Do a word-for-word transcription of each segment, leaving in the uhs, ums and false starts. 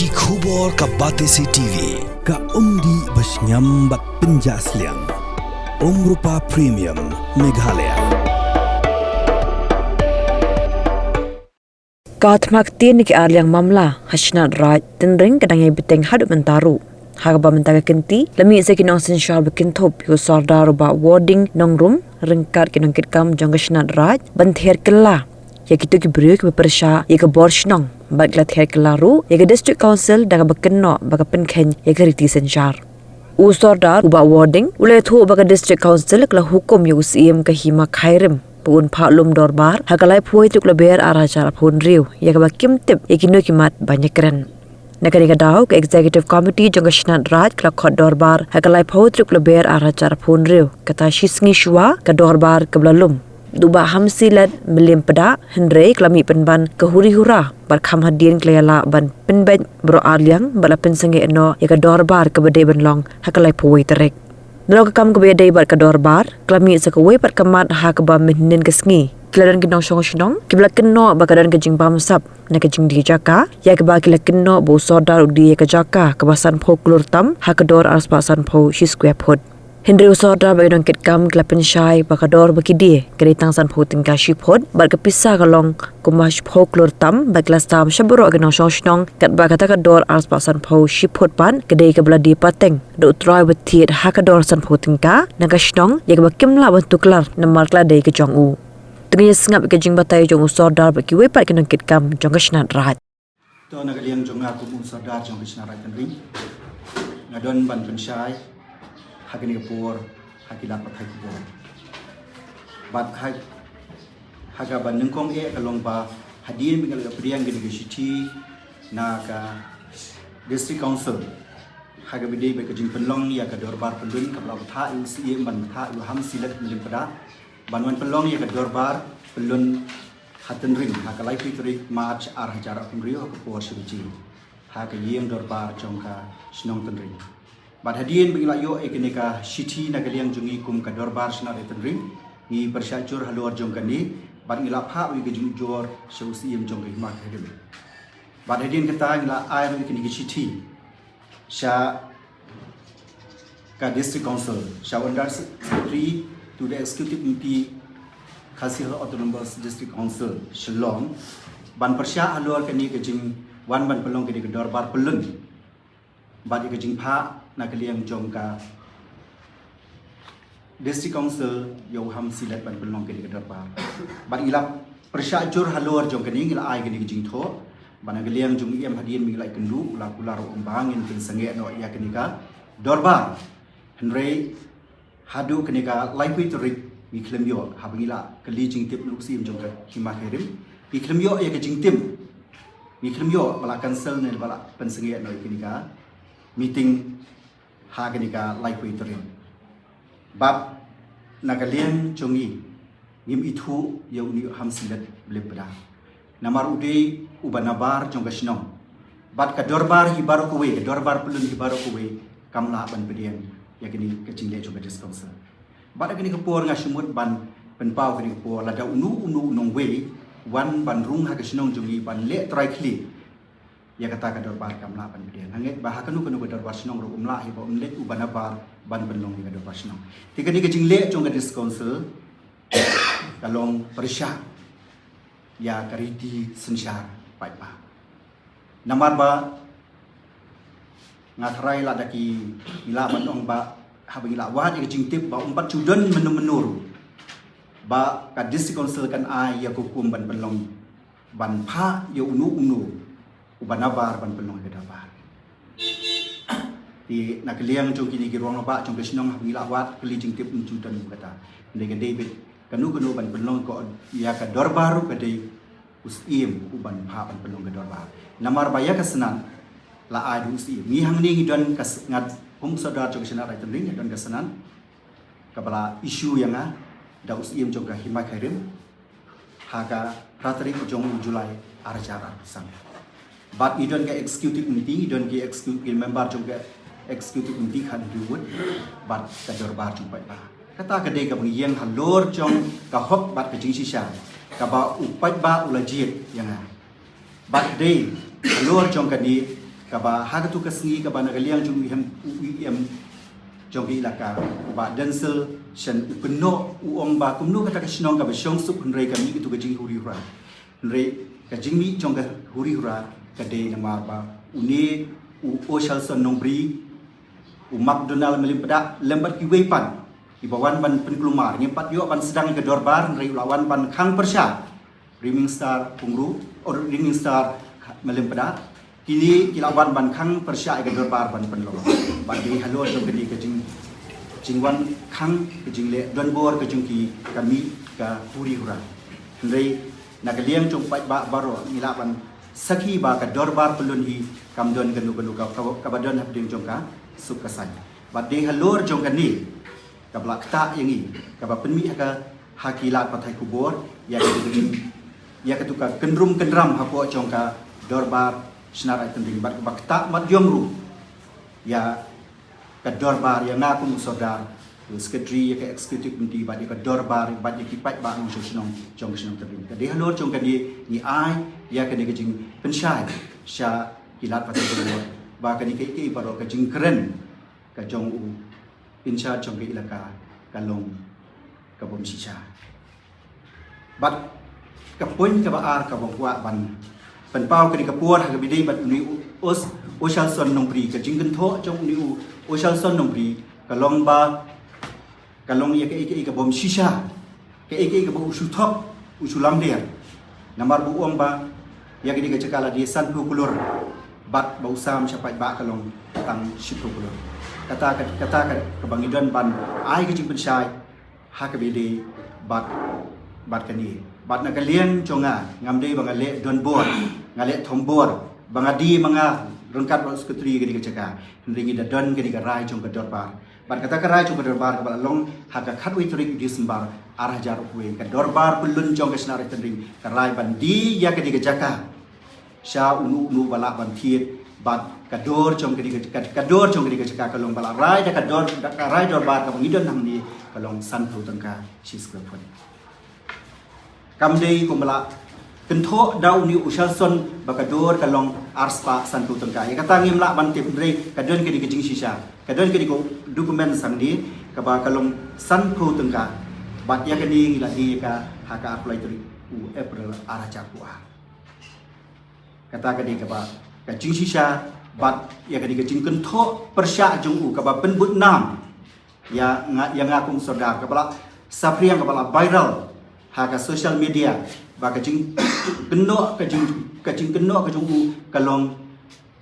Ki khubor ka Batesi T V, ka umdih ba shngiam bad pynjah sliang. Umrupa Premium, Meghalaya. Ka thma ktien na ki arliang mamla ha Shnat Raij Tynring ka dang ïai bteng haduh mynta ruh. Ha kaba mynta ka kynti la mih sa ki nongsynshar ba kynthup ïa u Sordar u Bah Warding Nongrum ryngkat ki nongkitkam jong ka Shnat Raij ban ther kylla ïa kito ki briew kiba pyrshah ïa ka bor shnong, bad ki la ther kylla ruh ïa ka District Council da kaba kynnoh ba ka pynkheiñ ïa ka riti synshar. U Sordar u Bah Warding u la ïathuh ba ka District Council ka la hukum ïa u Syiem ka Hima Khyrim ba un phah lum dorbar ha ka laiphew tarik Lber ar hajar arphew hynriew, ïa kaba kim tip ïa kino ki mat ban ïakren. Na kane ka daw ka Executive Committee jong ka Shnat Raij ka la khot dorbar ha ka laiphew tarik Lber ar hajar arphew hynriew, kata shisngi shuwa ka dorbar kaba la lum da u Bah Hamsilet Mylliem Pdah, hynrei ka la mih pynban ka huri hura bad kham hadien ka la ïalah ban pynbeit baroh arliang bad la pynsangeh noh ïa ka dorbar kaba dei ban long ha ka laiphew wei tarik. Nalor ka kam kaba ïadei bad ka dorbar ka la mih sa kawei pat ka mat ha kaba mynhynnin ka sngi ki la don ki nongshong shnong kiba la kynnoh ba ka don ka jingbamsap na ka jingdie jaka, ïa kaba ki la kynnoh ba u Sordar u die ïa ka jaka kaba sanphew klur tam ha ka dor arspah sanphew shi square foot. Hynrei u Sordar bad ki nongkitkam ki la pynshai ba ka dor ba ki die ka dei tang sanphew tyngka shi phut bad ka pisa ka long kumba shiphew klur tam, bad ki la sam sha baroh ki nongshong shnong katba kata ka dor arspah sanphew shi phut pat ka dei kaba la die pateng da u trai ba thied ha ka dor sanphew tyngka na ka shnong, ïa kaba kim lah ban tuklar namar ka la dei ka jong u. To ngin ïa sngap ïa ka jingbatai jong u Sordar bad kiwei pat ki nongkitkam jong ka Shnat Raij. To na ka liang jong nga kum u Sordar jong ka Shnat Raij Tynring, nga don ban pynshai ha kane ka por ha ki lad pathai khubor. Bad ha, ha kaba nyngkong eh ka long ba hadien ba ngi la pdiang kane ka shithi na ka District Council ha kaba ïadei bad ka jingpynlong ïa ka dorbar pyllun kaba la bthah ïa u Syiem ban bthah ïa u Hamsilet Mylliem Pdah ban wan pynlong ïa ka dorbar pyllun ha Tynring ha ka laiphew tarik March ar hajar arphew hynriew ha ka por shi baje ha ka ïing dorbar jong ka shnong Tynring. Bad hadien ba ngi la ïoh ïa kane ka shithi na ka liang jong ngi kum ka dorbar Shnat Raij Tynring, ngi pyrshah jur halor jong kane bad ngi la phah ïa ka jingujor sha u Syiem jong ka Hima Khyrim. Bad hadien kata ngi la ai ruh ïa kane ka shithi sha ka District Council, sha u Under Secretary to the Executive Committee Khasi Hills Autonomous District Council Shillong, ban pyrshah halor kane ka jingwan ban pynlong kane ka dorbar pyllun bad ïa ka jingphah na ka liang jong ka District Council ïa u Hamsilet ban pynlong kane ka dorbar. Bad ngi la pyrshah jur halor jong kane, ngi la ai kane ka jingthoh. Bad na ka liang jong u Syiem hadien ba ngi la ïakynduh u la kular ruh ba ngin pynsangeh noh ïa kane ka dorbar. Hynrei haduh kane ka laiphew tarik ngi khlem ïoh, haba ngi la kylli jingtip na u Syiem jong ka Hima Khyrim, ngi khlem ïoh ïa ka jingtip. Ngi khlem ïoh ba la cancel ne ba la pynsangeh noh ïa kane ka meeting ha kane ka laiphew tarik. Bad na ka liang jong ngi ngim ithuh ïa une u Hamsilet Mylliem Pdah, namar u dei uba nabar jong ka shnong. Bad ka dorbar hi baroh kawei, ka dorbar pyllun hi baroh kawei kam lah ban pdiang ïa kane ka jingleh jong ka District Council. Bad ha kane ka por nga shu mut ban pynpaw kane ka por, lada uno uno u nongwei wan ban rung ha ka shnong jong ngi ban leh trai khlieh ïa kata ka dorbar kam lah ban pdiang. Nga ngeit ba ha kano kano ka dorbar shnong ruh um lah hi ba un leit uba nabar ban pynlong ïa ka dorbar shnong. Te kane ka jingleh jong ka District Council ka long pyrshah ïa ka riti synshar paidbah. Namar ba nga tharai lada ki, ngi lah ban ong ba haba ngi la wad ïa ka jingtip ba um pat shu don mynno mynno ruh ba ka District Council kan ai ïa ka hukum ban pynlong ban phah ïa uno uno uba nabar ban pynlong ïa ka dorbar. Te na ka liang jong kine ki rangbah jong ka shnong haba ngi la wad kylli jingtip um shu don kata. Hynrei ka dei beit kano kano ban pynlong ka, ïa ka dorbar ruh ka dei u Syiem uban phah ban pynlong ka dorbar. Namar ba ïa ka Shnat la ai da u Syiem. Ngi hangne ngi don ka s-, nga kum Sordar jong ka Shnat Raij Tynring ngi don ka Shnat kaba la issue ïa nga da u Syiem jong ka Hima Khyrim ha ka phra tarik jong u July ar hajar arphew san. Bad ngi don ka executive committee, ngi don ki executive, ki member jong ka executive committee khathynriew ngut bad ka dorbar jong paidbah. Kata ka dei kaba ngi ïeng halor jong ka hok bad ka jingshisha kaba u paidbah u la jied ïa nga. Bad dei halor jong kane Kaba ha katu ka sngi kaba na ka liang jong u E M, u E M jong ka ilaka, u Bah Denzil Shanawuh, u kynnoh, u ong ba kumno kata ka shnong kaba shong suk hynrei ka mih katu ka jinghuri hura. Hynrei ka jingmih jong ka huri hura ka dei namar ba une u Oshalson Nongbri, u Macdonald Mylliempada lem bad kiwei pat kiba wan ban pynkulmar. Ngim pat ïoh ban sdang ïa ka dorbar hynrei u la wan ban khang pyrshah Riming Star Pyngrope, oh, Riming Star Mylliempada. Kine ki la wan ban khang pyrshah ïa ka dorbar ban pynlong. Bad dei halor jong kane ka jing, jingwan khang, ka jingleh donbor ka jong ki, ka mih ka huri hura. Hynrei na ka liang jong paidbah baroh ngi lah ban sakhi ba ka dorbar pyllun hi kam don kano kano ka, ka, kaba don hapdeng jong ka suk ka saiñ. Bad dei halor jong kane kaba la ktah ïa ngi, kaba pynmih ha ka, ha ki lad pathai khubor ïa ka, ïa katu ka kynrum kynram hapoh jong ka dorbar Snar Ai Tynring. Bad kaba ktah mat ïong ruh ïa ka dorbar, ïa nga kum u sordar, u secretary, ïa ka executive committee bad ïa ka dorbar bad ïa ki paidbah nongshong shnong jong ka shnong Tynring. Ka dei halor jong kane ngi ai ïa kane ka jingpynshai sha ki lad pathai khubor ba kane kaei kaei baroh, ka jingkren ka jong u in charge jong ka ilaka ka long ka bym shisha. Bad ka point kaba ar kaba kwah ban pynpaw kane ka por ha kaba ïadei bad une u Os-, Oshalson Nongbri, ka jingkynthoh jong une u Oshalson Nongbri ka long ba ka long ïa kaei kaei ka bym shisha, kaei kaei kaba u shu thok, u shu lamler. Namar ba u ong ba ïa kane ka jaka la dei sanphew klur bad ba u sam sha paidbah ka long tang shiphew klur. Kata ka, kata ka, kaba ngi don ban ai ka jingpynshai ha kaba ïadei bad, bad kane. Bad na ka liang jong nga, ngam dei ba nga leh donbor, nga leh thombor ba nga die ma nga ryngkat bad u secretary kane ka jaka. Hynrei ngi da don kane ka rai jong ka dorbar. Bad kata ka rai jong ka dorbar kaba la long ha ka khatwei tarik December ar hajar arphew wei, ka dorbar pyllun jong ka Snar Ai Tynring ka rai ban die ïa kane ka jaka sha uno uno ba lah ban thied. Bad ka dor jong kane ka, ka, ka dor jong kane ka jaka ka long ba la rai da ka dor, da ka rai dorbar kaba ngi don hangne ka long sanphew tyngka shi square foot. Kam dei kumba la kynthoh da une u Oshalson ba ka dor ka long arspah sanphew tyngka. Ïa kata ngim lah ban tip hynrei ka don kane ka jingshisha, ka don kane ka document hangne kaba ka long sanphew tyngka. Bad ïa kane ngi la die ïa ka ha ka arphew lai tarik u April ar hajar arphew ar. Kata ka dei kaba ka jingshisha bad ïa kane ka jingkynthoh pyrshah jong u kaba pynbud nam ïa nga, ïa nga kum sordar, kaba la saphriang, kaba la viral ha ka social media ba ka jingkynnoh, ka jing, ka jingkynnoh ka jong u ka long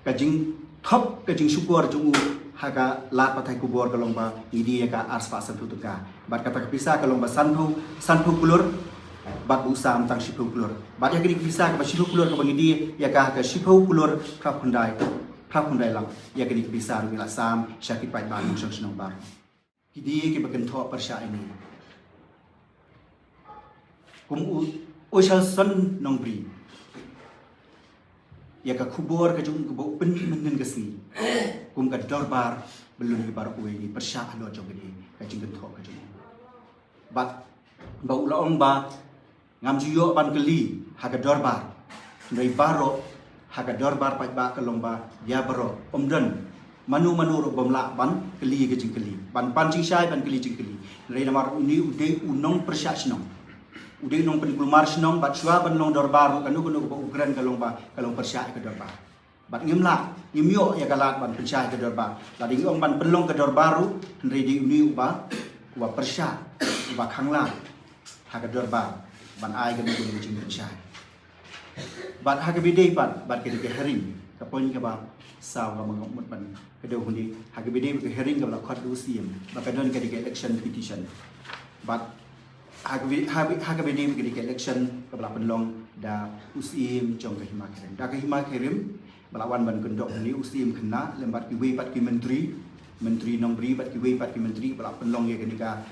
ka jingthop, ka jingshukor jong u ha ka lad pathai khubor ka long ba ngi die ïa ka arspah sanphew tyngka. Bad kata ka pisa ka long ba sanphew, sanphew klur bad ba u sam tang shiphew klur. Bad ïa kane ka pisa kaba shiphew klur kaba ngi die ïa ka ha ka shiphew klur phra khyndai, phra khyndai lak. Ïa kane ka pisa ruh ngi la sam sha ki paidbah nongshong shnong baroh. Ki die kiba kynthoh pyrshah ïa ngi. Kum u Oshalson Nongbri, ïa ka khubor ka jong u kaba u pynmih mynhynnin ka sngi, kum ka dorbar pyllun hi baroh kawei ngi pyrshah halor jong kane ka jingkynthoh ka jong u. Bad ba u la ong ba ngam ju ïoh ban kylli ha ka dorbar. Hynrei baroh ha ka dorbar paidbah ka long ba ïa baroh, ym don mano mano ruh bym lah ban kylli ka jingkylli, ban pan jingshai, ban kylli jingkylli. Hynrei namar une u dei u nongpyrshah shnong, u dei u nongpynkulmar shnong, bad shuwa ban long dorbar ruh kano kano kaba u kren ka long ba ka long pyrshah ïa ka dorbar. Bad ngim lah, ngim ïoh ïa ka lad ban pynshai ka dorbar. Lada ngi ong ban pynlong ka dorbar ruh, hynrei dei une uba, uba pyrshah, uba khang lad ha ka dorbar ban ai kano kano ka jingpynshai. Bad ha kaba ïadei pat bad kane ka hearing, ka point kaba saw kaba nga mut ban kdew hangne, ha kaba ïadei bad ka hearing kaba la khot da u Syiem ba ka don kane ka election petition. Bad ha kaba, ha kaba, ha kaba ïadei bad kane ka election kaba la pynlong da u Syiem jong ka Hima Khyrim, da ka Hima Khyrim ba la wan ban kyndok hangne, u Syiem Khynnah lem bad kiwei pat ki myntri, myntri Nongbri bad kiwei pat ki myntri ba la pynlong ïa kane ka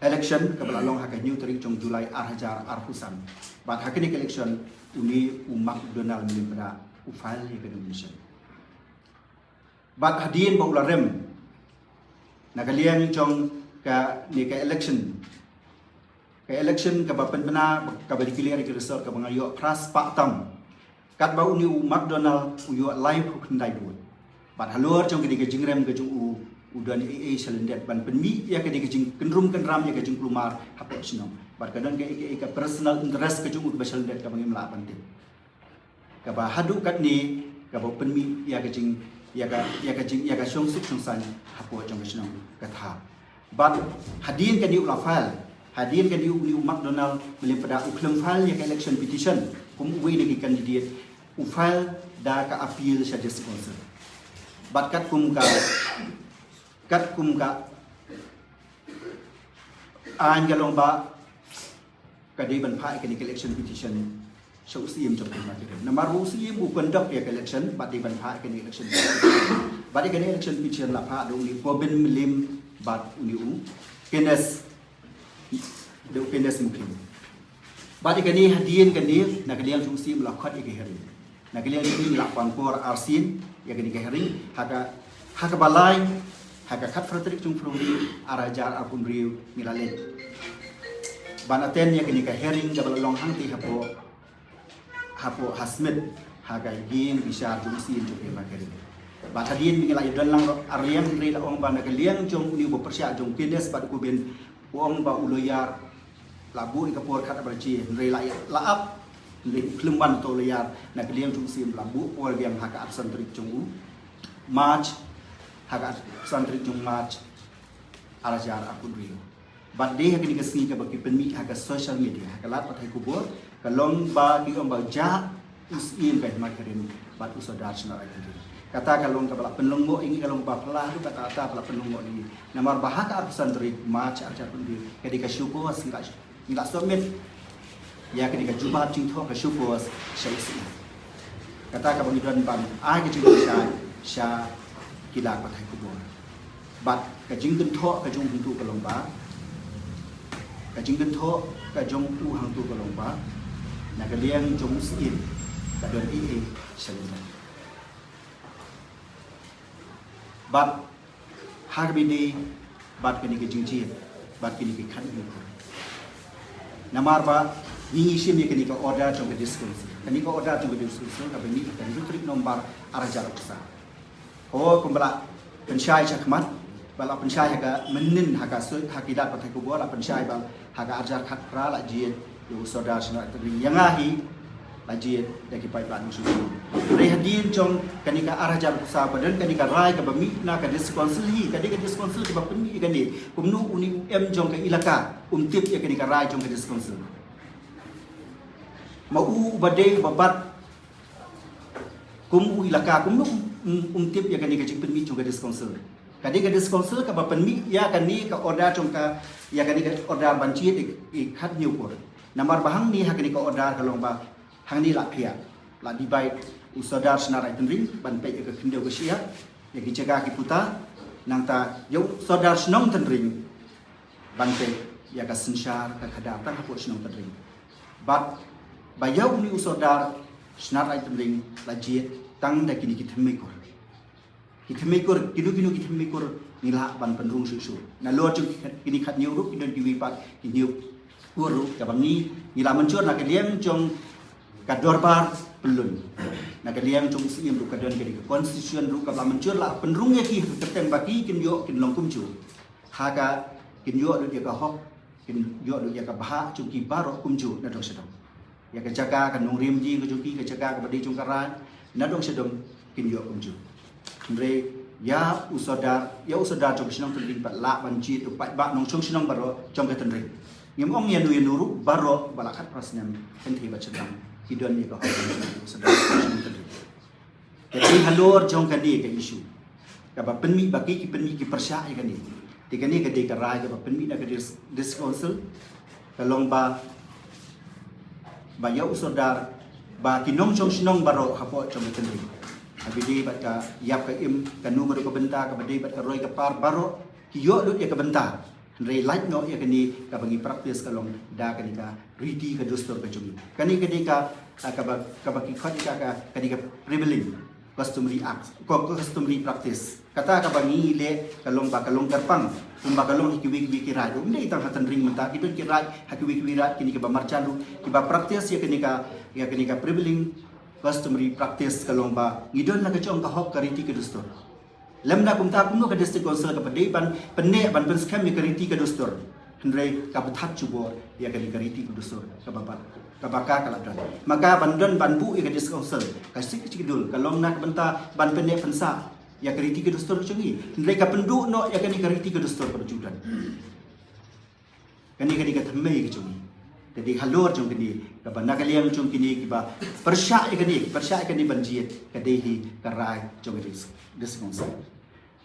election kaba la long ha ka hynñiew tarik jong July ar hajar arphew san. Bad ha kane ka election une u Macdonald Mylliempada u file ïa ka nomination. Bad hadien ba u la rem na ka liang jong kane ka election, ka election kaba pynbna, kaba declare ïa ka result kaba nga ïoh phra spah tam. Katba une u McDonald u ïoh laiphew khyndai vote. Bad halor jong kane ka jingrem ka jong u, u don ei ei shalyndet ban pynmih ïa kane ka jingkynrum kynram ïa ka jingkulmar hapoh shnong. Bad ka don ka ei ei ka personal interest ka jong u kaba shalyndet kaba ngim lah ban tip. Kaba haduh katne kaba pynmih ïa ka jing ïa ka ïa ka jing ïa ka shongsuk shongsaiñ hapoh jong ka shnong Kathar. Bad hadien kane u la file, hadien kane une u McDonald Mylliem Pdeng u khlem file ïa ka election petition kum uwei na ki candidate, u file da ka appeal sha District Council. Bad katkum ka katkum ka aiñ ka long ba ka dei ban phah ïa kane ka election petition sha u Syiem jong ka Hima Kyrhai. Namar u Syiem u conduct ïa ka election bad dei ban phah ïa kane ka election petition. Bad ïa kane ka election petition la phah da une u Pobin Mylliem bad une u Kenneth, da u Kenneth Mukhim. Bad ïa kane hadien kane na ka liang jong u Syiem la khot ïa ka hearing. Na ka liang jong ngi la pang por arsien ïa kane ka hearing, ha ka ha kaba lai ha ka khatphra tarik jong February arhajar arphew hynriew ngi la leit ban attend ïa kane ka hearing kaba la long hangtei hapoh hapoh ha Smit ha ka ïing bishar jong u Syiem jong ka Hima Kyrhai. Bad hadien ba ngi la ïadon lang arliang hynrei la ong ba na ka liang jong une u ba pyrshah jong u Kenneth bad u Pobin, u ong ba u lawyer la buh ïa ka por khatphra baje hynrei la la ap hynrei u khlem wan uto u lawyer. Na ka liang jong u Syiem la buh por biang ha ka arphew san tarik jong u March, ha ka arphew san tarik jong March arhajar arphew hynriew. Bad dei ha kane ka sngi kaba ki pynmih ha ka social media, ha ka lad pathai khubor, ka long ba ki ong ba jah u Syiem ka Hima Kyrhai bad u Sordar Sniawbhalang Dhar. Kata ka long kaba la pynlong mo ing ka long ba phylla ruh kata kata ba la pynlong mo ing. Namar ba ha ka arphew san tarik March arhajar arphew hynriew ka dei ka show cause, ngi la ngi la submit ïa kane ka jubab jingthoh ka show cause sha u Syiem. Kata kaba ngi don ban ai ka jingpynshai sha ki lad pathai khubor. Bad ka jingkynthoh ka jong u hangtu ka long ba ka jingkynthoh ka jong u hangtu ka long ba na ka liang jong u Syiem ka don ei ei shalyndet. Bad ha kaba ïadei bad kane ka jingjied bad kane ka khathynñiew kur. Namar ba ngi ngi shim ïa kane ka order jong ka District Council. Kane ka order jong ka District Council kaba mih ha ka hynriew tarik November arhajar arphew saw. Ho kumba la pynshai shakhmat ba la pynshai ha ka mynnin ha ka sui ha ki lad pathai khubor la pynshai ba ha ka arhajar khatphra la jied ïa u Sordar Sniawbhalang Dhar, ïa nga hi la jied ïa ki paidbah nongshong shnong. Hynrei hadien jong kane ka arhajar arphew saw ba don kane ka rai kaba mih na ka District Council hi, ka dei ka District Council kaba pynmih ïa kane. Kumno une u M jong ka elaka um tip ïa kane ka rai jong ka District Council? Ma u uba dei uba bat kum u elaka kumno um, um, um tip ïa kane ka jingpynmih jong ka District Council? Ka dei ka District Council kaba pynmih ïa kane ka order jong ka, ïa kane ka order ban jied ïa ki khathynñiew kur. Namar ba hangne ha kane ka order ka long ba hangne la phiah, la divide u Sordar Sniawbhalang Dhar ban peit ïa ka khyndew ka shyiap, ïa ki jaka ki puta, nangta ïa u Sordar Shnong Tynring ban peit ïa ka synshar ka khadar tang hapoh shnong Tynring. Bad ba ïa une u Sordar Sniawbhalang Dhar la jied tang da kine ki thymmei kur. Ki thymmei kur, kino kino ki thymmei kur ngi lah ban pynrung shuh shuh. Nalor jong kine khathynñiew ruh ki don kiwei pat ki hynñiew kur ruh kaba ngi ngi la mynjur na ka liang jong ka dorbar pyllun. Na ka liang jong u Syiem ruh ka don ka dei ka constitution ruh kaba la mynjur la pynrung ïa ki ha ka kyrteng ba ki kin ïoh kin long kumjuh. Ha ka kin ïoh lut ïa ka hok, kin ïoh lut ïa ka bhah jong ki baroh kumjuh na dong sha dong. Ïa ka jaka ka nongrim ïing ka jong ki, ka jaka kaba dei jong ka raid na dong sha dong kin ïoh kumjuh. Hynrei ïa u Sordar, ïa u Sordar jong ka shnong Tynring pat lah ban jied ïa u paidbah nongshong shnong baroh jong ka Tynring. Ngim ong ïano ïano ruh, baroh ba la khatphra snem kynthei bad shynrang ki don ïa ka hok jong u Sordar jong ka shnong Tynring. Ka dei halor jong kane ka issue kaba pynmih ba ki, ki pynmih ki pyrshah ïa kane. Te kane ka dei ka rai kaba pynmih na ka dis-, District Council ka long ba, ba ïa u Sordar, ba ki nongshong shnong baroh hapoh jong ka Tynring, ha kaba dei bad ka ïap ka im, kano kano ka bynta kaba dei bad ka roi ka par, baroh ki ïoh lut ïa ka bynta. Hynrei lait noh ïa kane kaba ngi practice ka long da kane ka riti ka dustur ka jong ngi. Kane ka dei ka, ah, kaba, kaba ki khot ïa ka, ka, kane ka prevailing customary act, cu-, customary practice. Kata kaba ngi leh ka long ba ka long kyrpang, kumba ka long ha kiwei kiwei ki raid. Um dei tang ha Tynring mynta, ki don ki raid ha kiwei kiwei raid kine kiba marjan ruh kiba practice ïa kane ka, ïa kane ka prevailing Customary practice ka long ba ngi don la ka jong ka hok ka riti ka dustur. Lymda kumta kumno ka District Council kaba dei ban pynneh ban pynskhem ïa ka riti ka dustur, hynrei kaba thad jubor ïa kane ka riti ka dustur kaba ba kaba ka ka la don. Ma ka ban don ban buh ïa ka District Council, ka sik ka jingdul ka long na ka bynta ban pynneh pynsah ïa ka riti ka dustur ka jong ngi, hynrei ka pynduh noh ïa kane ka riti ka dustur kaba ju don. Kane ka dei ka thymmei ka jong ngi. Ka dei halor jong kane, kaba na ka liang jong kine kiba pyrshah ïa kane, pyrshah ïa kane ban jied, ka dei hi ka rai jong ka District Council.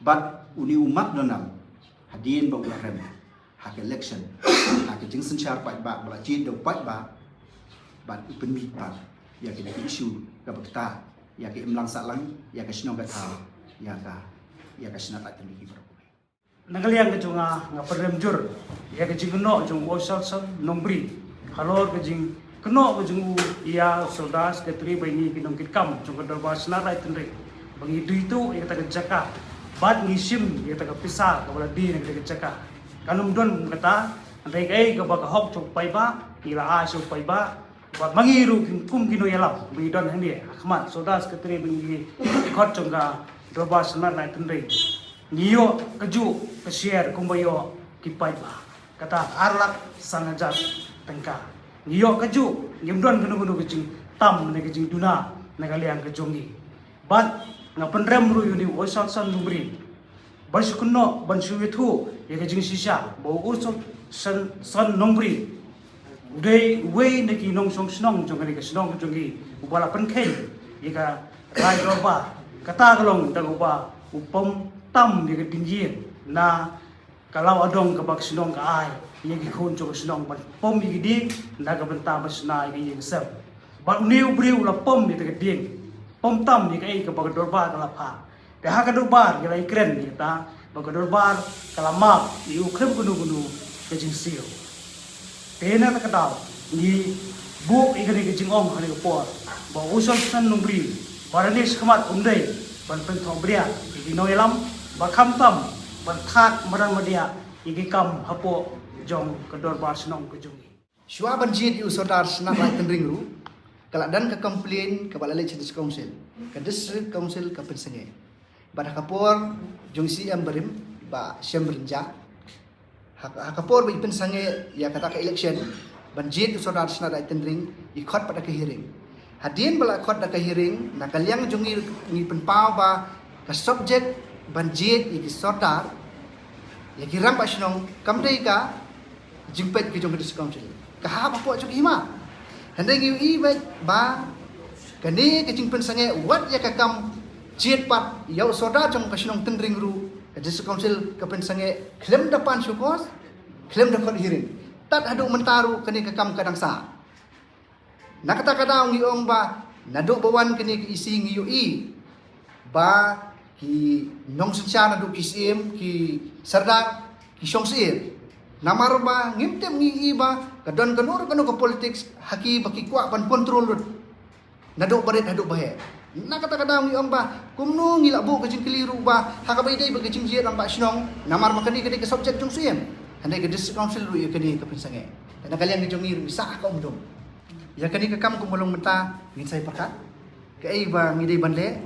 Bad une u Mark Donald, hadien ba u la rem ha ka election, ha ka jingsynshar paidbah ba la jied da u paidbah, bad u pynmih pat ïa kane ka issue kaba kata ïa ka imlang sahlang, ïa ka shnong ka thaw, ïa ka, ïa ka shnat Laiteinring baroh. Na ka liang ka jong nga, nga pynrem jur ïa ka jingkynnoh jong u Oscarson Nongbri halor ka jingkynnoh ka jong u ïa u Sordar Secretary ba ngi ki nongkitkam jong ka Dorbar Shnat Laiteinring ba ngi duh ïa kata ka jaka bad ngi shim ïa kata ka pisa kaba la die na kata ka jaka. Kan ym don kata, hynrei kaei kaba ka hok jong u paidbah ngi la ai sha u paidbah. Bad ma ngi ruh kum ki nongïalam ba ngi don hangne ha khmat u Sordar Secretary ba ngi khot jong ka Dorbar Shnat Laiteinring, ngi ïoh kajuh ka share kumba ïoh ki paidbah, kata ar lak san hajar tyngka. Ngi ïoh kajuh, ngim don kano kano ka jingtam ne ka jingduna na ka liang ka jong ngi. Bad nga pynrem ruh ïa une u Oscarson Nongbri ban shu kynnoh, ban shu ïathuh ïa ka jingshisha ba u Oscarson Nongbri u dei uwei na ki nongshong shnong jong kane ka shnong ka jong ngi uba la pynkheiñ ïa ka rai dorbar. Kata ka long da kaba u pom tam ïa ka dieng ïing na ka law adong kaba ka shnong ka ai ïa ki khun jong ka shnong ban pom ïa ki dieng na ka bynta ban shna ïa ka ïing sem. Bad une u briew u la pom ïa ka dieng, pom tam ïa kaei kaba ka dorbar ka la phah. Te ha ka dorbar ngi la ïakren ïa kata ba ka dorbar ka la map ïa u khlem kano kano ka jingsiew. Te na kata ka daw ngi buh ïa kane ka jingong ha kane ka por ba u Oscarson Nongbri ba la leit shakhmat um dei ban pynthohbria ïa ki nongïalam ba khamtam ban thad madan madiah ïa ki kam hapoh jong ka dorbar shnong ka jong ngi. Shuwa ban jied ïa u Sordar Shnat Laiteinring ruh ka la don ka complain kaba la leit sha District Council. Ka District Council ka pynsangeh. Bad ha ka por jong C M barim, Bah Shem Rynjah, ha, ha ka por ba i pynsangeh ïa kata ka election ban jied ïa u Sordar Shnat Laiteinring, i khot pat da ka hearing. Hadien ba la khot da ka hearing, na ka liang jong ngi, ngi pynpaw ba ka subject ban jied ïa ki sordar, ïa ki rangbah shnong, kam dei ka jingpeit ka jong ka District Council, ka hap hapoh jong ka hima. Hynrei ngi ïohi beit ba kane ka jingpynsangeh wat ïa ka kam jied pat ïa u Sordar jong ka shnong Tynring ruh, ka District Council ka pynsangeh khlem da pan show cause, khlem da khot hearing. Tad haduh mynta ruh kane ka kam ka dang sah. Na kata ka daw ngi ong ba naduh ba wan kane ka E C ngi ïohi ba ki nongsynshar naduh ki syiem, ki sordar, ki shong syier. Namar ba ngim tip, ngi ïohi ba ka don kano kano ka politics ha ki ba ki kwah ban control lut. Naduh ba rit haduh ba heh. Na kata ka daw ngi ong ba kumno ngi la buh ka jingkylli ruh ba ha kaba ïadei bad ka jingjied rangbah shnong, namar ba kane ka dei ka subject jong u Syiem. Hynrei ka District Council ruh ïa kane ka pynsangeh. Na ka liang ka jong ngi ruh ngi sah ha ka umdum. Ïa kane ka kam kumba long mynta ngin sa ïa pyrkhat kaei ba ngi dei ban leh.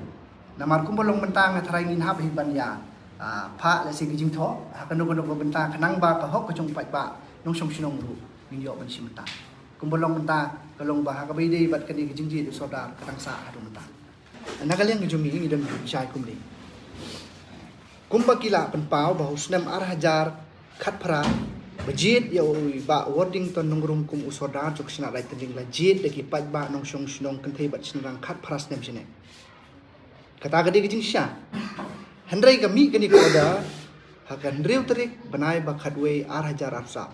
Namar kumba long mynta nga tharai ngin hap hi ban ïa, ah, phah lehse ki jingthoh ha kano kano ka bynta khnang ba ka hok ka jong u paidbah nongshong shnong ruh ngin ïoh ban shim bynta. Kumba long mynta ka long ba ha kaba ïadei bad kane ka jingjied u sordar ka dang sah haduh mynta. Na ka liang ka jong ngi ngi don ki bishar kumne. Kumba ki la pynpaw ba ha u snem ar hajar khatphra ba jied ïa u Bah Worthington Nongrum kum u sordar jong ka Shnat Raij Tynring la jied da ki paidbah nongshong shnong kynthei bad shynrang khatphra snem shane. Kata ka dei ka jingshisha. Hynrei ka mih kane ka order ha ka hynriew tarik bnai ba khatwei ar hajar arphew saw.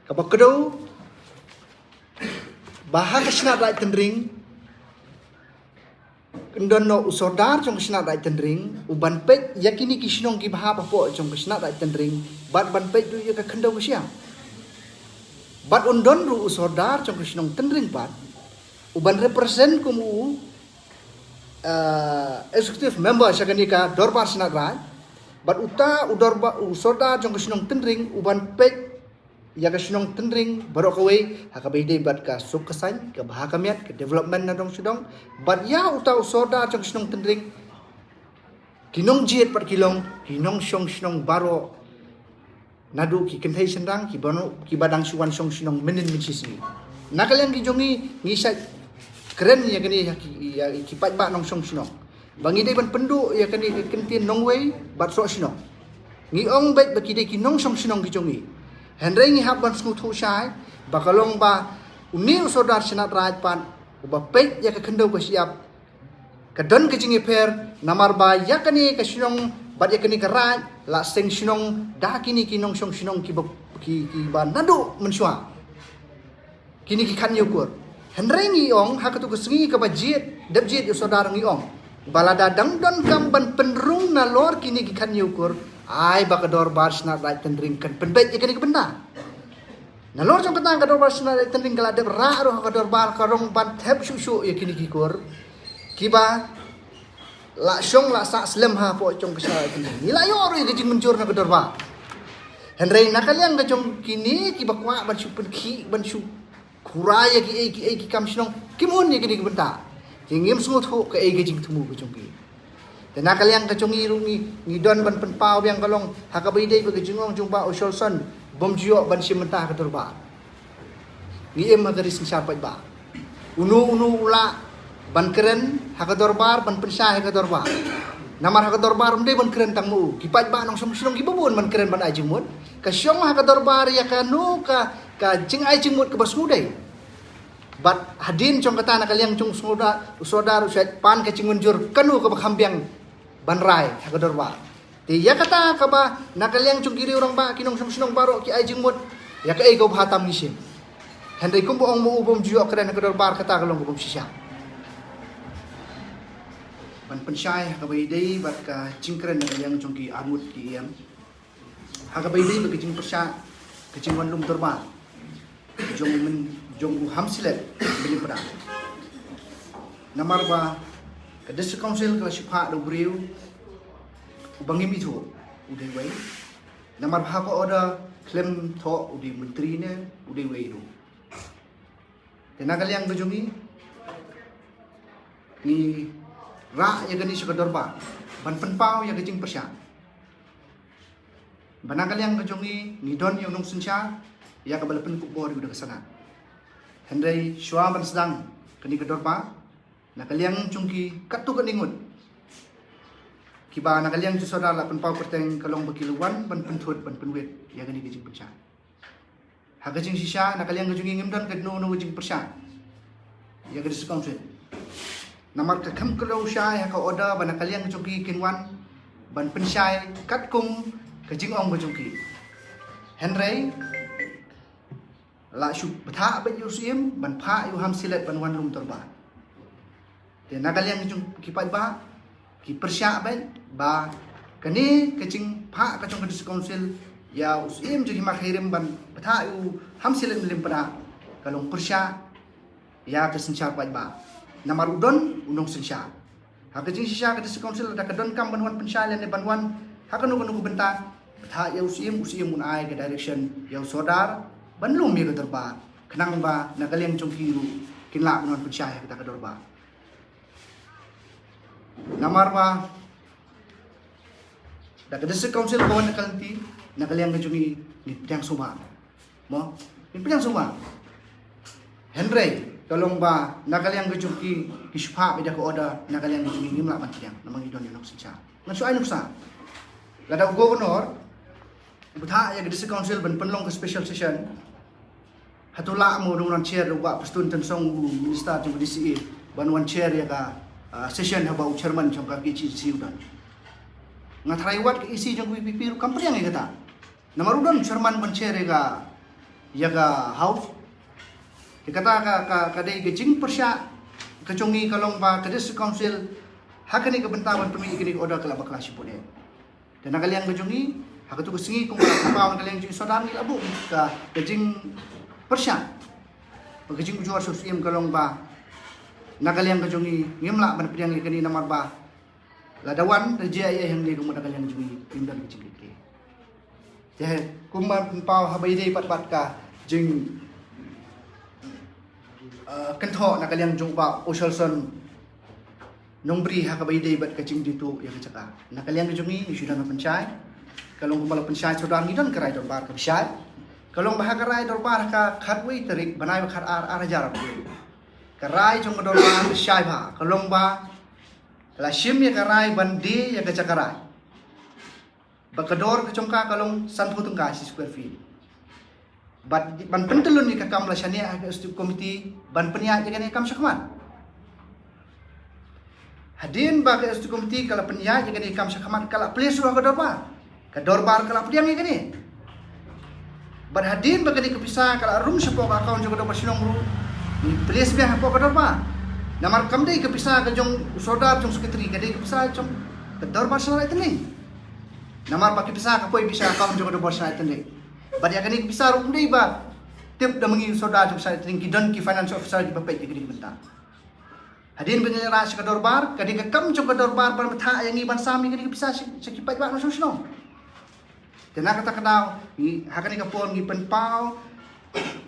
Kaba kdew ba ha ka Shnat Raij Tynring yn don noh u sordar jong ka Shnat Raij Tynring u ban peit ïa kine ki shnong kiba hap hapoh jong ka Shnat Raij Tynring bad ban peit ruh ïa ka khyndew ka shiang. Bad un don ruh u sordar jong ka shnong Tynring pat u ban represent kum u, eh, executive member sha kane ka dorbar Shnat Raij. Bad uta u dorbar, u sordar jong ka shnong Tynring u ban peit ïa ka shnong Tynring baroh kawei ha kaba ïadei bad ka suk ka saiñ, ka bha ka miat, ka development na dong sha dong. Bad ïa uta u sordar jong ka shnong Tynring, ki nongjied pat ki long ki nongshong shnong baroh, naduh ki kynthei shynrang kiba dang shu wan shong shnong mynhynnin mynshisngi. Na ka liang ki jong ngi, ngi shait kren ïa kane ïa ki, ïa ki paidbah nongshong shnong ba ngi dei ban pynduh ïa kane ka kyntien nongwei bad soh shnong. Ngi ong beit ba ki dei ki nongshong shnong ki jong ngi. Hynrei ngi hap ban sngewthuh shai ba ka long ba une u sordar Shylla Raid pat uba peit ïa ka khyndew ka shyiap, ka don ka jingïapher, namar ba ïa kane ka shnong bad ïa kane ka raid la seng shnong da kine ki nongshong shnong kiba, ki, kiba naduh mynshuwa, kine ki khathynñiew kur. Hynrei ngi ong, ha katu ka sngi kaba jied, dep jied ïa u sordar ngi ong ba lada dang donkam ban pynrung nalor kine ki khathynñiew kur, ai ba ka dorbar Shylla Raid Tynring kan pynbeit ïa kane ka bynta. Nalor jong kata ka dorbar Shylla Raid Tynring ka la dep rah ruh ha ka dorbar ka rong ban thep shuh shuh ïa kine ki kur kiba la shong la sah slem hapoh jong ka Shylla Raid Tynring. Ngi la ïoh ruh ïa ka jingmynjur na ka dorbar. Hynrei na ka liang ka jong kine kiba kwah ban shu pynkhih, ban shu khura ïa kiei kiei ki kam shnong, kim hun ïa kine ki bynta. Ki ngim sngewthuh kaei ka jingthmu ka jong ki. Te na ka liang ka jong ngi ruh ngi, ngi don ban pynpaw biang ka long ha kaba ïadei bad ka jingong jong u Bah Sholson, bym ju ïoh ban shim bynta ha ka dorbar. Ngi im ha ka ri synshar paidbah. Uno uno u lah ban kren ha ka dorbar, ban pynshai ha ka dorbar. Namar ha ka dorbar ym dei ban kren tang ma u. Ki paidbah nongshong shnong kiba bun ban kren, ban ai jingmut. Ka shong ha ka dorbar ïa kano ka, ka jingai jingmut kaba sngewdei. Bad hadien jong kata, na ka liang jong u sordar, u sordar u shait pan ka jingmynjur kano kaba kham biang ban rai ha ka dorbar. Te ïa kata kaba na ka liang jong ki riew rangbah, ki nongshong shnong baroh ki ai jingmut ïa kaei kaba bha tam ngi shim. Hynrei kumba ong ma u, bym ju ïoh kren ha ka dorbar, kata ka long ka bym shisha. Ban pynshai ha kaba ïadei bad ka jingkren na ka liang jong ki arngut ki ïing ha kaba ïadei bad ka jingpyrshah ka jingwan lum dorbar jong u myn, jong u Hamsilet Mylliem Pdeng. Namar ba ka District Council ka la shu phah da u briew uba ngim ithuh, u dei uwei. Namar ba ha ka order khlem thoh u dei u myntri ne u dei uwei ruh. Te na ka liang ka jong ngi, ngi rah ïa kane sha ka dorbar ban pynpaw ïa ka jingpyrshah. Ba na ka liang ka jong ngi, ngi don ïa u nongsynshar ïa kaba la pynkup bor ïa u da ka Senate. Hynrei shuwa ban sdang kane ka dorbar, na ka liang jong ki katto katne ngut, kiba na ka liang jong u sordar la pynpaw kyrteng, ka long ba ki la wan ban pynthut, ban pynwit ïa kane ka jingpynshai. Ha ka jingshisha, na ka liang ka jong ngi ngim don kano kano ka jingpyrshah ïa ka District Council. Namar ka kham kdew shai ha ka order ba na ka liang ka jong ki kin wan ban pynshai katkum ka jingong ka jong ki. Hynrei la shu bthah beit ïa u Syiem ban phah ïa u Hamsilet ban wan lum dorbar. Te na ka liang jong ki paidbah, ki pyrshah beit ba kane ka jingphah ka jong ka District Council ïa u Syiem jong Hima Khyrim ban bthah ïa u Hamsilet Mylliem Pdeng ka long pyrshah ïa ka synshar paidbah. Namar u don u nongsynshar. Ha ka jingshisha ka District Council lada ka donkam ban wan pynshai lane ban wan ha kano kano ka bynta, bthah ïa u Syiem, u Syiem un ai ka direction ïa u sordar ban lum ïa ka dorbar, khnang ba na ka liang jong ki ruh kin lah ban wan pynshai ha kata ka dorbar. Namar ba da ka District Council ka wan na ka lynti, na ka liang ka jong ngi ngi pdiang sngewbha. Mo, ngi pdiang sngewbha. Hynrei ka long ba na ka liang ka jong ki, ki shu phah beit da ka order, na ka liang ka jong ngi ngim lah ban pdiang namar ngi don ïa u nongsynshar. Ngan shu ai nuksa. Lada u Governor u bthah ïa ka District Council ban pynlong ka special session, hato lah mo u dang wan chair da u Bah Prestone Tynsong, u Minister jong ka D C A, ban wan chair ïa ka, ah, session haba u chairman jong ka K H A D C u don? Nga tharai wat ka E C jong ka V P P ruh kam pdiang ïa kata. Namar u don chairman ban chair ïa ka, ïa ka House. Te kata ka, ka, ka dei ka jingpyrshah ka jong ngi, ka long ba ka District Council ha kane ka bynta ban pynmih ïa kane ka order ka la bakla shibun eh. Te na ka liang ka jong ngi, ha katu ka sngi kumba la pynpaw na ka liang jong i sordar, ngi la buh ka, ka jingpyrshah bad ka jingujor sha u Syiem, ka long ba na ka liang ka jong ngi ngim lah ban pdiang ïa kane namar ba lada wan da jia ïa hangne ka mut na ka liang jong ngi ngim don ka jingkitkhlieh. Te kumba pynpaw ha ba ïadei bad bad ka jing, uh, kynthoh na ka liang jong u Bah Ochelson Nongbri ha ka ba ïadei bad ka jingdih tuh ïa ka jaka. Na ka liang ka jong ngi, ngi shu don ha pynshai. Ka long kumba la pynshai sawdong, ngi don ka rai dorbar ka pynshai. Ka long ba ha ka rai dorbar ka khatwei tarik bnai ba khatar ar hajar arphew. Ka rai jong ka dorbar ka shai bha. Ka long ba la shim ïa ka rai ban die ïa ka jaka rai. Ba ka dor ka jong ka ka long sanphew tyngka shi square feet. Bad ban pyntyllun ïa ka kam la shaniah ha ka executive committee ban pynïaid ïa kane ka kam shakhmat. Hadien ba ka executive committee ka la pynïaid ïa kane ka kam shakhmat, ka la place ruh ha ka dorbar. Ka dorbar ka la pdiang ïa kane. Bad hadien ba kane ka pisa ka la rung shapoh ka account jong ka dorbar shnong ruh, ngi place biang hapoh ka dorbar. Namar kam dei ka pisa ka jong u sordar jong secretary, ka dei ka pisa jong ka dorbar Shnong Raitending. Namar ba ka pisa ka poi beit sha account jong ka dorbar Shnong Raitending. Bad ïa kane ka pisa ruh ym dei ba tip da ma ngi u sordar jong Shnong Raitending, ki don ki finance officer kiba peit ïa kane ka bynta. Hadien ba ngi rah sha ka dorbar, ka dei ka kam jong ka dorbar ban bthah ïa ngi ban sam ïa kane ka pisa sha, sha ki paidbah nongshong shnong. Te na kata ka daw, ngi, ha kane ka por ngi pynpaw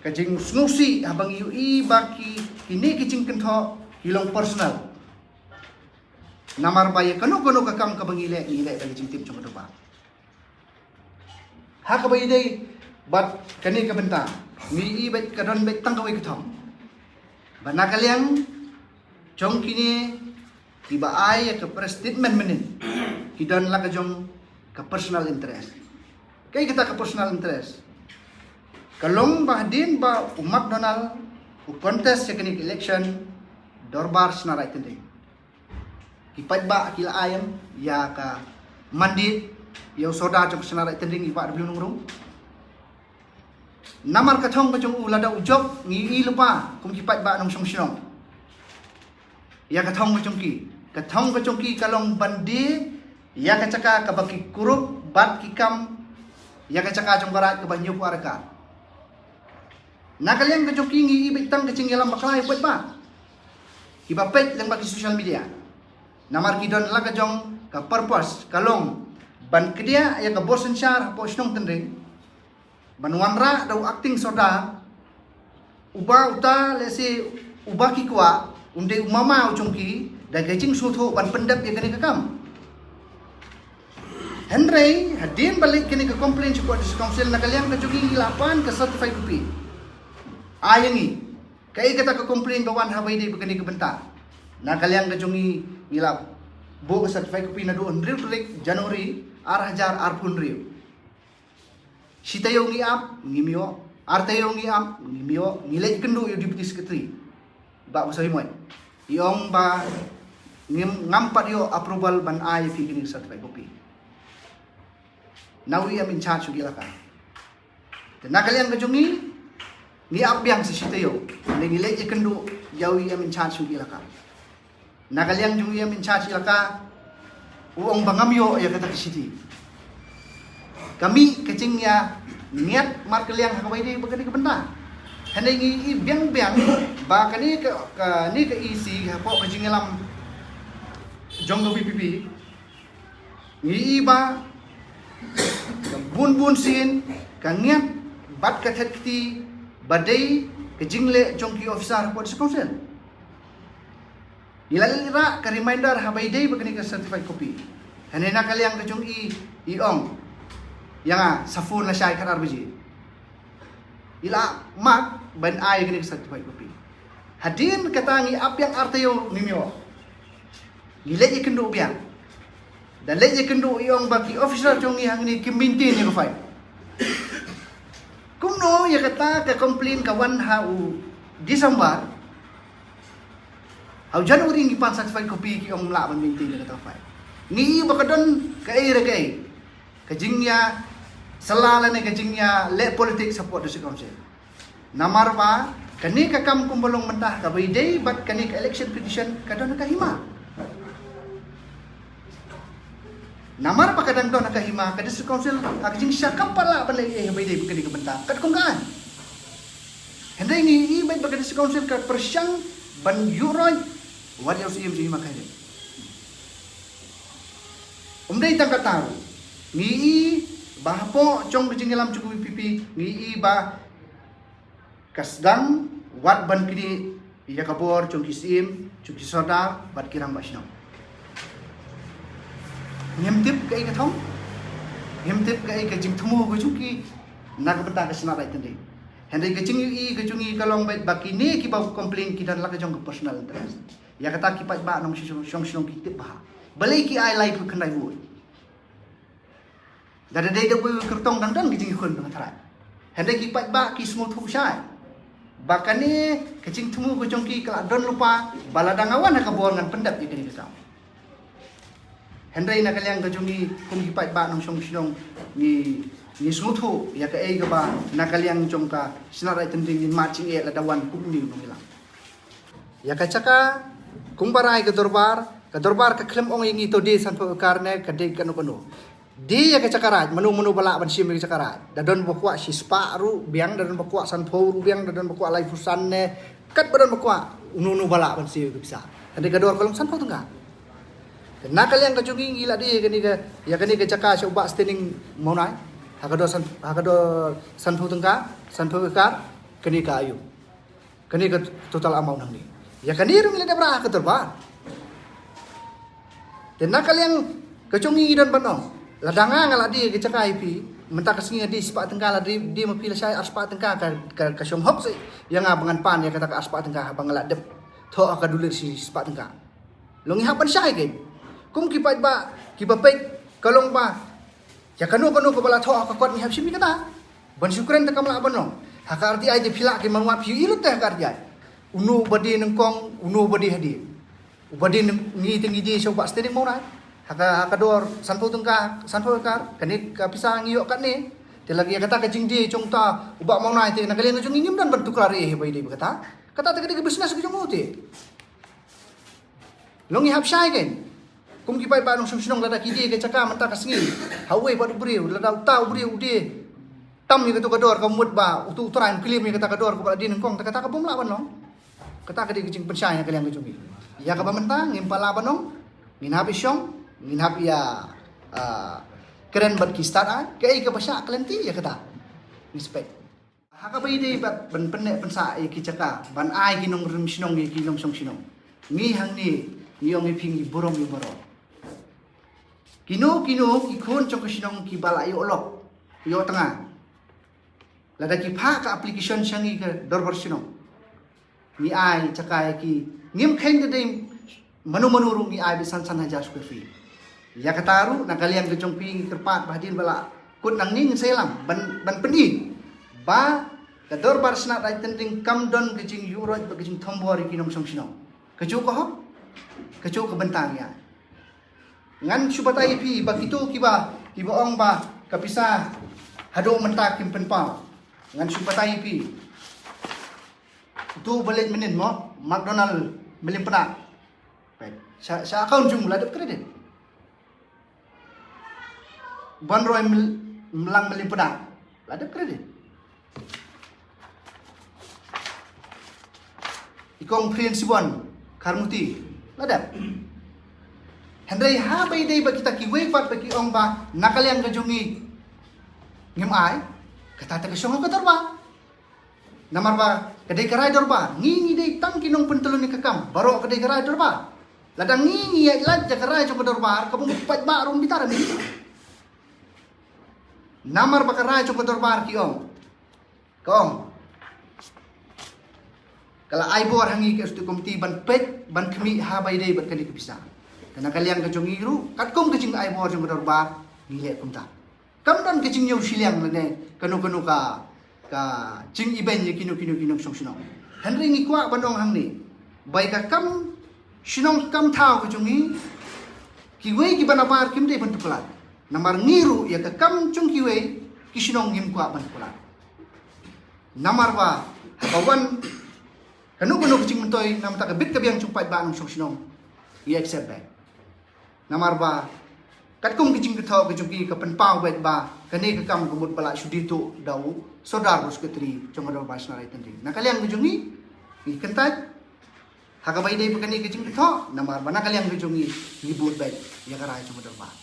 ka jingsngewsih haba ngi ïohi ba ki, kine ki jingkynthoh ki long personal. Namar ba ïa kano kano ka kam kaba ngi leh, ngi leh da ka jingtip jong ka dorbar. Ha kaba ïadei bad kane ka bynta, ngi ïohi beit ka don beit tang kawei ka thong. Ba na ka liang jong kine kiba ai ïa ka press statement mynnin, ki don la ka jong ka personal interest. Kaei kata ka personal interest? Ka long ba hadien ba u McDonald u contest ïa kane ka election dorbar Shnong Raitending, ki paidbah ki la ai ïa ka mandate ïa u sordar jong Shnong Raitending, i Bah W Nongrum. Namar ka thong ka jong u, lada u jop, ngi ïohi lypa kum ki paidbah nongshong shnong. Ïa ka thong ka jong ki, ka thong ka jong ki ka long ban die ïa ka jaka kaba ki kurup bad ki kam ïa ka jaka jong ka raid kaba hynñiewphew ar acre. Na ka liang ka jong ki ngi ïohi beit tang ka jingïalam bakla ïa u paidbah. Kiba peit lyngba ki social media. Namar ki don la ka jong ka purpose, ka long ban kdiah ïa ka bor synshar hapoh shnong Tynring, ban wanrah da u acting sordar, uba uta lehse uba ki kwah un dei u mama u jong ki, da ka jingsngewthuh ban pyndep ïa kane ka kam. Hynrei hadien ba leit kane ka complaint shapoh District Council, na ka liang ka jong ngi ngi la pan ka certified copy. Ai ïa ngi. Kaei kata ka complaint ba wan ha ba ïadei bad kane ka bynta? Na ka liang ka jong ngi ngi la buh ka certified copy naduh hynriew tarik January ar hajar arphew hynriew. Shi taïew ngi ap, ngim ïoh. Ar taïew ngi ap, ngim ïoh. Ngi leit kynduh ïa u Deputy Secretary, Bah Basaiawmoit. I ong ba ngim, ngam pat ïoh approval ban ai ïa phi kane ka certified copy. Na u E M in charge jong ki elaka. Te na ka liang ka jong ngi, ngi ap biang sa shi taïew. Ngi leit ïa kynduh ïa u E M in charge jong ki elaka. Na ka liang jong u E M in charge elaka, u ong ba ngam ïoh ïa kata ka shithi. Ka mih ka jingïangiat markylliang ha kaba ïadei bad kane ka bynta. Hynrei ngi ïohi biang biang ba kane ka, kane ka E C hapoh ka jingïalam jong ka V P P, ngi ïohi ba ka bun bun sien ka ngiat bad ka thet kti ba dei ka jingleh jong ki officer hapoh District Council. Ngi la leit rah ka reminder ha ba ïadei bad kane ka certified copy. Hynrei na ka liang ka jong i, i ong ïa nga sa phone lashai khatar baje. I la mark ban ai kane ka certified copy. Hadien kata ngi ap biang ar taïew ngim ïoh. Ngi leit ïa kynduh biang. Da leit ïa kynduh i ong ba ki officer jong ngi hangne kim maintain ïa ka file. Kumno ïa kata ka complaint ka wan ha u December, ha u January ngi pan certified copy ki ong ym lah ban maintain ïa kata ka file. Ngi ïohi ba ka don kaei re kaei ka jingïasylla lane ka jingïaleh politics hapoh District Council. Namar ba kane ka kam kumba long mynta ka ba ïadei bad kane ka election petition ka don ha ka hima. Namar ba ka dang don ha ka hima, ka District Council ha ka jingshah kam pat lah ban leh ei ei ha ba ïadei bad kane ka bynta katkum ka aiñ. Hynrei ngi ïohi beit ba ka District Council ka pyrshang ban ïuh roit wat ïa u C E M jong hima ka hynrei. Ym dei tang kata ruh, ngi ïohi Ba hapoh jong ka jingïalam jong ka VPP ngi i ba ka sdang wat ban knieh ïa ka bor jong ki syiem, jong ki sordar bad ki rangbah shnong. Ngim tip kaei ka thong, ngim tip kaei ka jingthmu ka jong ki na ka bynta ka Shnat Raij Tynring. Hynrei ka jingïohi ka jong ngi ka long beit ba kine kiba complain ki don la ka jong ka personal interest. Ïa kata ki paidbah nongshong shnong ki tip bha. Balei ki ai laiphew khyndai vote? Da da dei da wei kyrtong dang don ka jingkhun dang tharai. Hynrei ki paidbah ki sngewthuh shai ba kane ka jingthmu ka jong ki ka la don lypa ba lada nga wan ha ka bor ngan pyndep ïa kane ka kam. Hynrei na ka liang ka jong ngi kum ki paidbah nongshong shnong ngi ngi sngewthuh ïa kaei kaba na ka liang jong ka Shnat Raij Tynring ngin mad jingeh lada wan kum une u nongïalam. Ïa ka jaka kumba rai ka dorbar, ka dorbar ka khlem ong ïa ngi to die sanphew ekar ne ka die kano kano. Die ïa ka jaka raij, mano mano ba lah ban shim ïa ka jaka raij. Da don ba kwah shispah ruh biang, da don ba kwah sanphew ruh biang, da don ba kwah laiphew san ne kat ba don ba kwah, uno uno ba lah ban shim ïa ka pisa. Hynrei ka dor ka long sanphew tyngka. Na ka liang ka jong ngi ngi la die ïa kane ka, ïa kane ka jaka sha u Bah Standing Mawnai. Ha ka dor san, ha ka dor sanphew tyngka, sanphew ekar, kane ka aiu. Kane ka total amount hangne. Ïa kane ruh ngi la dep rah ha ka dorbar. Te na ka liang ka jong ngi ngi don ban ong, lada nga nga la die ka jaka ïa phi, mynta ka sngi nga die spah tyngka, la die, die ma phi lashai arspah tyngka, ka, ka, ka shong hok seh ïa nga ba ngan pan ïa kata ka arspah tyngka haba nga la dep thoh ha ka dulir shispah tyngka. Long ngi hap ban shai kein. Kum ki paidbah kiba peit ka long ba ïa kano kano kaba la thoh ha ka kot ngi hap shim ïa kata. Ban shu kren te kam lah ban long. Ha ka RTI te phi lah kein ban wad, phi ïohi lut te ha ka RTI. Uno uba die nyngkong, uno uba die hadien. Uba die nyng-, ngi te ngi die sha u Bah Standing Mawnai. Ha ka, ha ka dor sanphew tyngka, sanphew ekar, kane ka pisa ngi ïoh katne. Te lagi ïa kata ka jingdie jong uta u Bah Mawnai te na ka liang ka jong ngi ngim don ban tuklar ei ei ba ïadei bad kata. Kata te ka dei ka business ka jong u te. Long ngi hap shai kein. Kum ki paidbah nongshong shnong, lada ki die ka jaka mynta ka sngi ha uwei pat u briew, lada uta u briew u die tam ïa katu ka dor, ka mut ba utu u trai um claim ïa kata ka dor kaba la die nyngkong, te kata ka bym lah ban long. Kata ka dei ka jingpynshai na ka liang ka jong ngi. Ïa kaba mynta ngim pat lah ban ong, ngin hap ïa shong, ngin hap ïa, ah, kren bad ki stad ai, kaei kaba shah ka lynti ïa kata. Respect. Ha kaba ïadei bad ban pynneh pynsah ïa ki jaka ban ai ki nongrim shnong ïa ki nongshong shnong, ngi hangne ngi ong ïa phi ngi burom ïa baroh. Kino kino ki khun jong ka shnong kiba la ïoh lok, ïoh tnga, lada ki phah ka application sha ngi ka dorbar shnong, ngi ai jaka ïa ki, ngim kheiñ da dei mano mano ruh, ngi ai beit san san hajar square feet. Ïa kata ruh na ka liang ka jong phi ngi kyrpad ba hadien ba la kut nangne ngin sa ïalam ban, ban pyni ba ka dorbar Shnat Raij Tynring kam don ka jingïuhroit bad ka jingthombor ïa ki nongshong shnong. Kajuh ka hok, kajuh ka bynta ngi ai. Ngan shu batai ïa phi ba kito kiba, kiba ong ba ka pisa haduh mynta kim pynpaw, ngan shu batai ïa phi. Utu ba leit mynnin mo, McDonald Mylliem Pdeng. Peit, sha, sha account jong u la dep credit. Banroi Myl-, Mlang Mylliem Pdeng, la dep credit. I Kong Prince Sibon Kharmuti, la dep. Hynrei haba ïadei bad kita kiwei pat ba ki ong ba na ka liang ka jong ngi ngim ai, kata te ka shong ha ka dorbar. Namar ba ka dei ka rai dorbar, ngi ngi dei tang ki nongpyntlun ïa ka kam, baroh ka dei ka rai dorbar. Lada ngi ngi ïaid lait ïa ka rai jong ka dorbar, kaba u paidbah ruh um bitar ïa ngi. Namar ba ka rai jong ka dorbar ki ong, ka ong, ka la ai bor ha ngi ka executive committee ban peit ban khmih haba ïadei bad kane ka pisa. Te na ka liang ka jong ngi ruh, katkum ka jingai bor jong ka dorbar, ngi leh kumta. Kam don ka jingñiew shiliang lane kano kano ka, ka jingibeiñ ïa kino kino ki nongshong shnong. Hynrei ngi kwah ban ong hangne ba ïa ka kam shnong kam thaw ka jong ngi, kiwei kiba nabar kim dei ban tuklar. Namar ngi ruh ïa ka kam jong kiwei ki shnong ngim kwah ban tuklar. Namar ba haba wan kano kano ka jingmyntoi na ka bynta ka bit ka biang jong u paidbah nongshong shnong, ngi accept beit. Namar ba katkum ka jingkynthoh ka jong ki ka pynpaw beit ba kane ka kam ka mut ba la shu die tuh da u sordar bad u secretary jong ka dorbar Shnat Raij Tynring. Na ka liang ka jong ngi, ngi kyntait ha kaba ïadei bad kane ka jingkynthoh, namar ba na ka liang ka jong ngi, ngi bud beit ïa ka rai jong ka dorbar.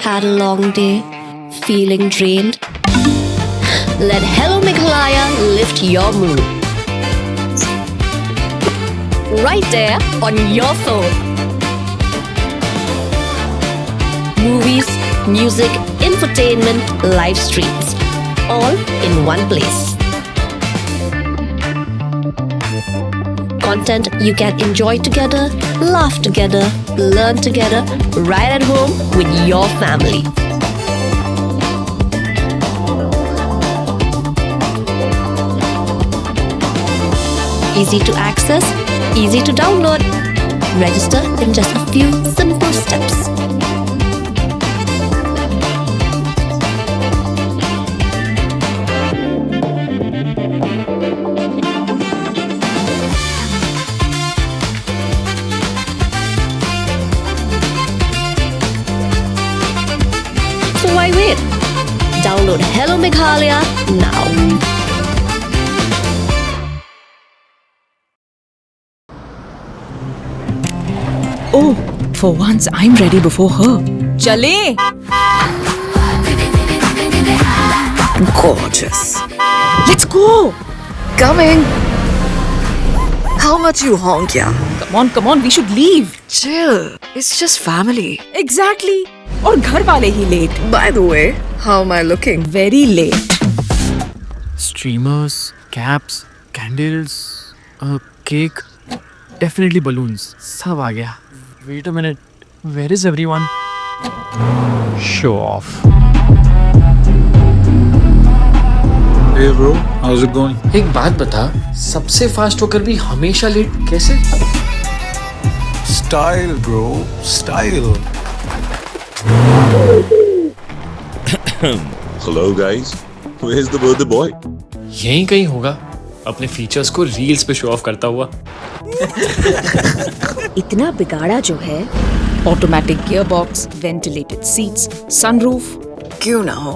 Had a long day? Feeling drained? Let Hello Meghalaya lift your mood. Right there on your phone. Movies, music, entertainment, live streams, all in one place. Content you can enjoy together, laugh together, learn together, right at home with your family. Easy to access, easy to download. Register in just a few simple steps. So why wait? Download Hello Meghalaya now. Oh, for once I'm ready before her. चले. Gorgeous. Let's go. Coming. How much you honk, yeah? Come on, come on, we should leave. Chill. It's just family. Exactly. और घर वाले ही late. By the way, how am I looking? Very late. Streamers, caps, candles, a cake, definitely balloons. सब आ गया. Wait a minute, where is everyone? Show off. Hey bro, how's it going? एक बात बता, सबसे फास्ट होकर भी हमेशा लेट कैसे? Style, bro, style. Hello, guys. Where's the birthday boy? यहीं कहीं होगा, अपने फीचर्स को रील्स पे शो ऑफ करता हुआ. इतना बिगाड़ा जो है. Automatic gearbox, ventilated seats, sunroof. क्यों ना हो,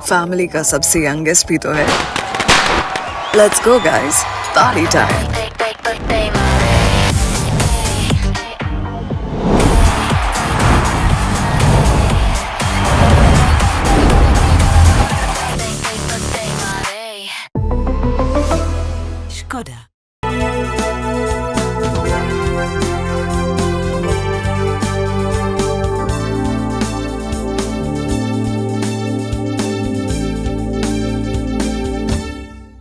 फैमिली का सबसे यंगेस्ट भी तो है. Let's go, guys. Party time.